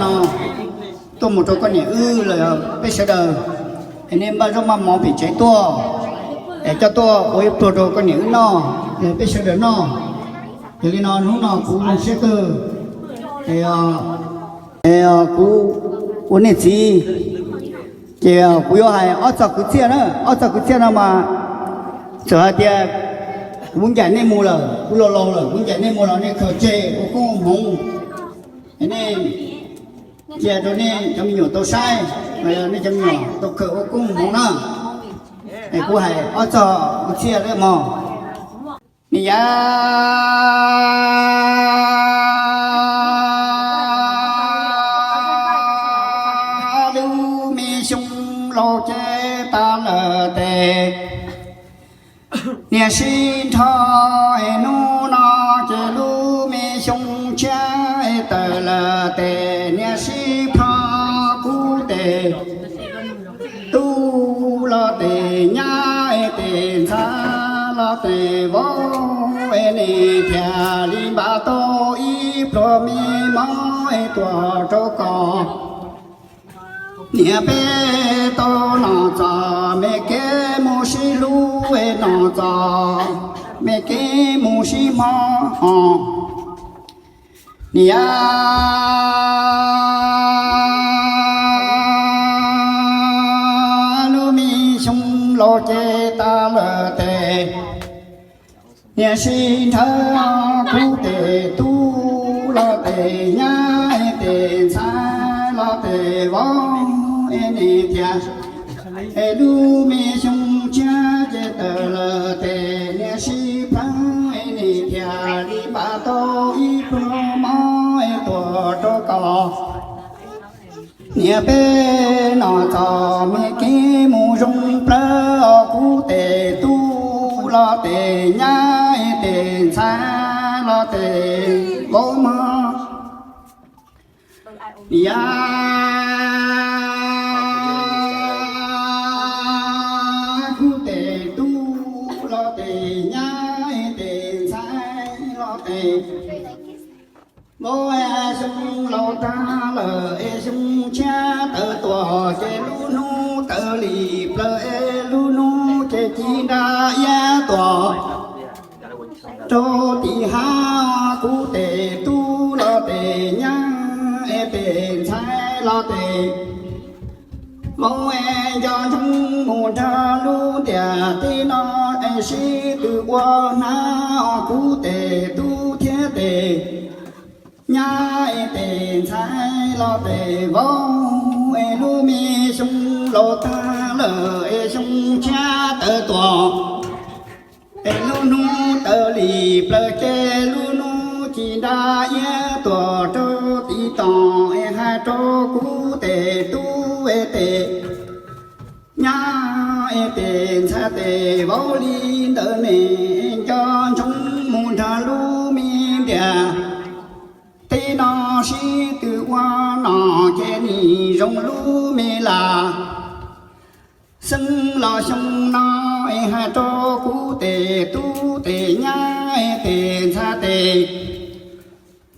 no tuaj mus rau koj niam wb los peb sawv daws, es nej npaj zaub npaj mov pem tsev tuaj, es coj tuaj ua ib pluag rau koj niam wb noj, peb sawv daws noj. Yog li no hnub no kuv zoo siab kawg, kuv ua nej txiv, ces kuv yuav hais ob txog kwv txhiaj na, ob txog kwv txhiaj no mas txawm hais tias kuv ncaim nej mus lawm, kuv laus laus lawm kuv ncaim nej mus los nej khaws tseg ua koob ua hmoov, nej cia rau nej cov me nyuam tau saib, nej cov me nyuam tau khaws ua koob ua hmoov na. Es kuv hais ob txog kwv txhiaj lawm mog. Ni yav lub me xyoo laus ces tas lawm tes niam sib nrho, es hnub no ces lub me xyoo tshiab tawm lawm tes niam sib plho, kuv tes tub los tes nyab, es tes ntxhais los tes vauv, es nej thiaj li npaj tau ib pluag me mov es tuaj rau koj. Niam peb tau nom txog me kev mus sib hlub, es nom txog me kev mus sib hmov. Niam yav lub me xyoo laus ces tas lawm tes niam sib nrho, kuv tes tub los tes nyab, es tes ntxhais los tes vauv, es nej thiaj, es lub me xyoo tshiab ces tawm lawm tes niam sib plho, es nej thiaj li npaj tau ib pluag mov es tuaj rau koj. Niam peb nom txog me kev mus zoo plawv, kuv tes tub los tes nyab, es tes ntxhais los tes vauv mog. Niam yav kuv tes tub los tes nyab, es tes ntxhais los tes vauv, es xyoo laus tag lawm es xyoo tshiab tawm tuaj, ces lub hnub tawm li plaws es lub hnub ces ci nra iab tuaj rau tim hav. Kuv tes tub los tes nyab, es tes ntxhais los tes vauv, es nco ntsoov mus nrog lub ntiaj teb no es sib tw ua hnab. Kuv tes tub thiab tes nyab, es tes ntxhais los tes vauv, es lub me xyoo laus tag lawm es xyoo tshiab tawm tuaj, es lub hnub tawm li plaws ces lub hnub ci nra iab tuaj rau tim toj, es hais rau kuv tes tub, es tes nyab, es tes ntxhais tes vauv li ntawd ne, nco ntsoov mus nrog lub me ntiaj teb no sib tw ua nom, ces nim zoo lub me lam xeeb los xyoo no, es hais rau kuv tes tub tes nyab, es tes ntxhais tes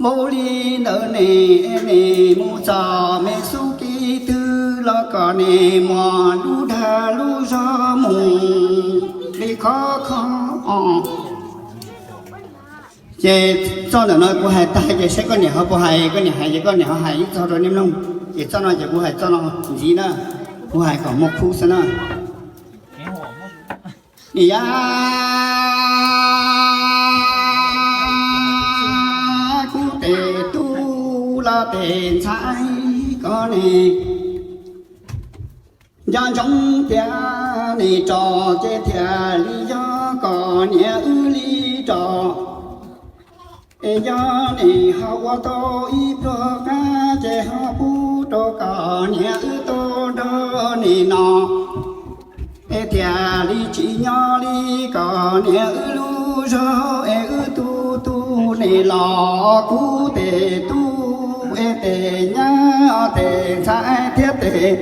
vauv li ntawd ne, es nej mus txog me xub kis twg los kom nej muaj lub dag lub zog mus li khov kho. Ces txoj ntawm no kuv hais tag ces saib koj niam ho puas hais, koj niam hais ces koj niam ho hais ib txog rau nej mloog. Ces txoj no ces kuv hais txoj no ntxiv na, kuv hais kom muaj khub xwb na. Nim yav kuv tes tub los tes ntxhais koj ne, nco ntsoov tias nej rog ces thiaj li yog kom niam wb li rog. Es yog nej ho ua tau ib pluag qab ces ho pub rau kom niam wb tau nrog nej noj. Es thiaj li tsim nyog li kom niam wb lub zog es wb tu tu nej los. Kuv tes tub es tes nyab tes ntxhais thiab tes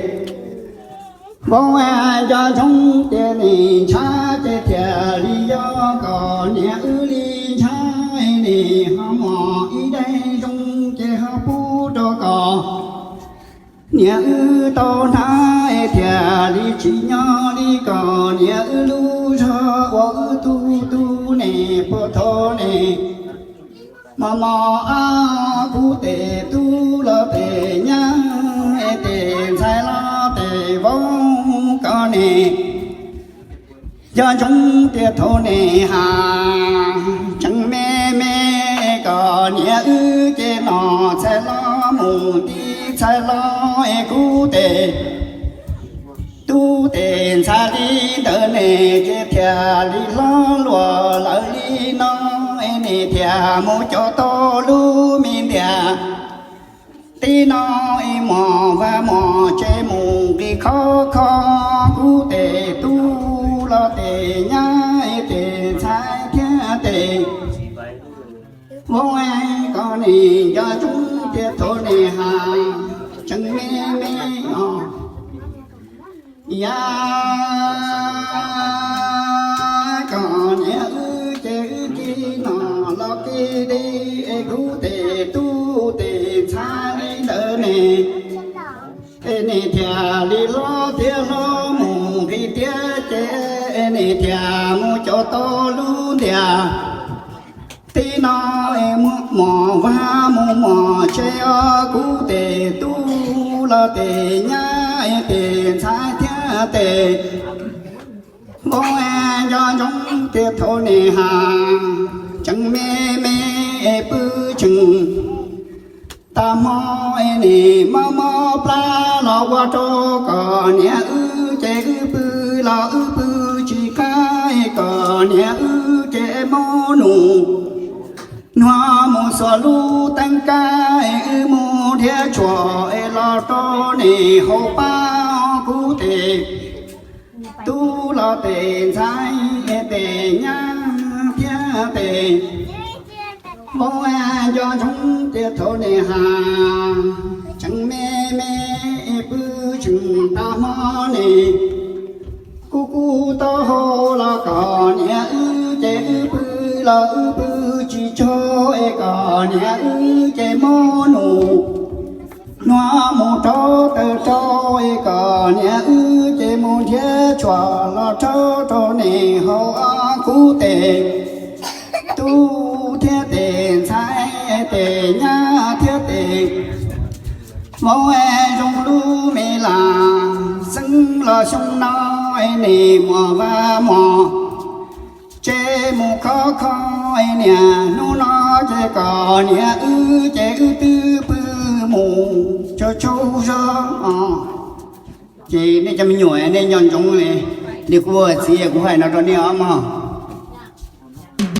vauv, nco ntsoov tias nej ntshaw ces thiaj li yog kom niam wb li ntshaw. Nej ho muaj ib daim zoo ces ho pub rau kom Niam wb tau hnab thiaj li tsis nyob li, kom niam wb lub zog ua wb tub tub ne, puag thaum ne mos mos, kub tes tub los tes nyab, tes ntxhais los tes vauv, koj ne nco ntsoov tias thaum ne has tseem me me, kom niam wb ces nom txhais los mus nti txhais los, es kub tes tub tes ntxhais li ntawd ne, ces thiaj li hlob luaj lawm li no, es ne thiaj mus coj tau lub me ntiag. Tib no es mos vaj mos tsev mus nqis khov kho, kub tes tub los tes nyab, tes ntxhais thiab tes vauv, koj ne nco ntsoov tias thaum ne has tseem me me os. Yog kom niam wb ces wb kiv nom los kiv li, es kub tes tub tes ntxhais li ntawd ne, es ne thiaj li hlob thiab hlob mus nqis tiab ces, es ne thiaj mus coj tau lub ntiag. Tib no es mos vaj mus mos tsev os, kub tes tub los tes nyab, tes ntxhais thiab tes vauv, nco ntsoov tias thaum ne has tseem me me, pw tseem tag hmo, es ne mob mob plab los ua rau kom niam wb ces wb pw los wb pw tsis qab, es kom niam wb ces mob nus. Hnub mus xuas lub teeb kab, es wb mus nrhiav tshuaj es los rau niam haus pab, kub tes tub los tes ntxhais, tes nyab thiab tes vauv, nco ntsoov tias thaum ne has tseem me me, pw tseem tag hmo ne, kub kub taub hau los kom niam wb ces wb pw los wb pw tsis tsaug, es kom niam wb ces mob nus. Hnub mus rau taws rau, es kom niam wb ces mus nrhiav tshuaj los rau rau niam haus, kub tes tub thiab tes ntxhais, tes nyab thiab tes vauv, zoo lub me lam xeeb los xyoo no, es niam mos vaj mos tsev mus khov kho, es niam hnub no ces kom niam wb ces wb twb pw mus tsaug tsaug zog. Ces nej cov me nyuam nej nco ntsoov li kuv ua txiv kuv hais no rau nej os mog.